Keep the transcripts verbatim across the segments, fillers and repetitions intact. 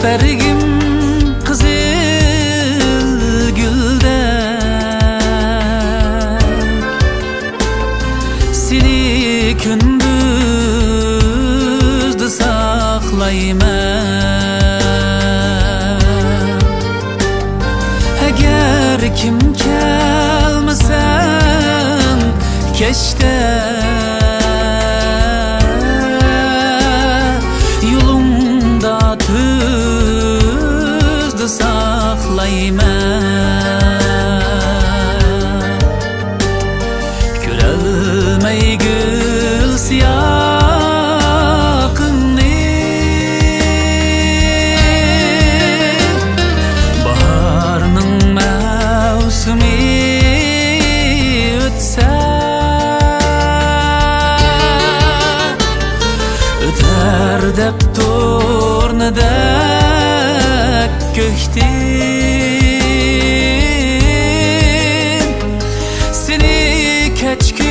بەرگىم قىزىل گۈلدەك، سېنى كۈندۈزدە ساقلايمەن. ئەگەر كىم كەلمىسەڭ كەچتە، يولۇڭدا تۈزدە ساقلايمەن. كۆرەلمەي گۈل سىياقىڭنى، باھارنىڭ مەۋسۇمى ئۆتسە، ئۆتەر دەپ تۇرنىدەك كۆكتىن، سېنى كەچكۈزدە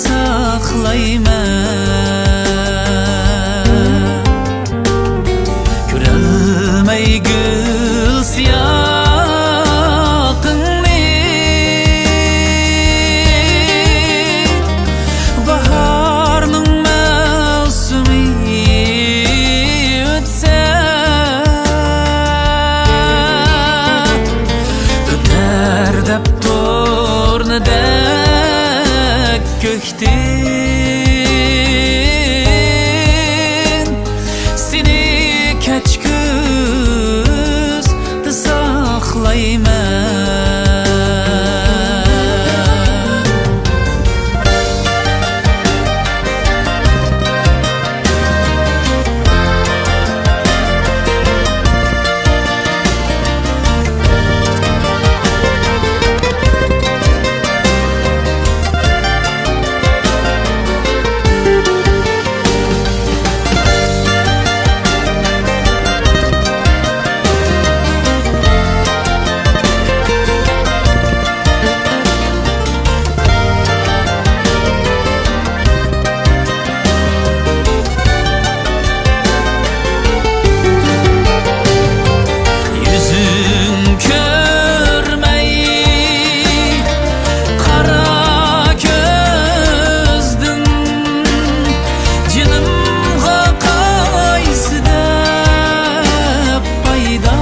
ساقلايمەن. كۆرەلمەي گۈل سىياقىڭنى، باھارنىڭ مەۋسۇمى ئۆتسە، ئۆتەر دەپ تۇرنىدەك كۆكتىن، سېنى كەچكۈزدە ساقلايمەن. يۈزۈڭ كۆرمەي قارا كۆزدىن، جېنىمغا قايسى دەپ پايدا؟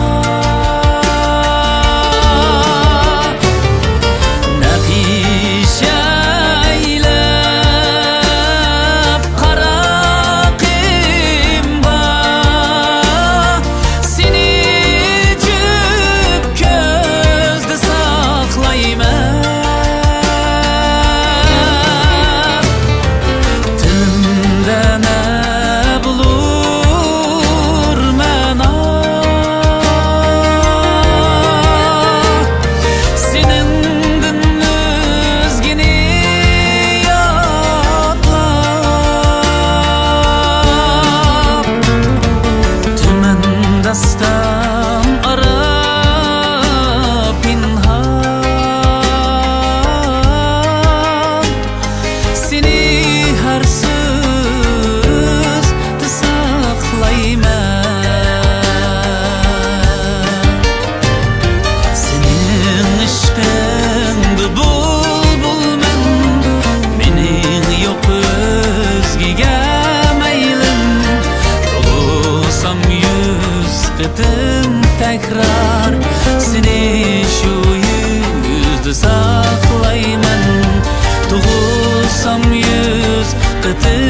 نەقىش ئەيلەپ قارا قىمغا، سېنى جۈپ كۆزدە ساقلايمەن. تىلىمدە نە بولۇر مەنا، سېنىڭدىن ئۆزگىنى يادلاپ. تۈمەن داستان ئارا پىنھان، سېنى ھەر سۆزدە ساقلايمەن. سېنىڭ ئىشقىڭدا بۇلبۇلمەن، مېنىڭ يوق ئۆزگىگە مەيلىم. تۇغۇلسام يۈز قېتىم تەكرار، سېنى شۇ يۈزدە ساقلايمەن. تۇغۇلسام يۈز قېتىم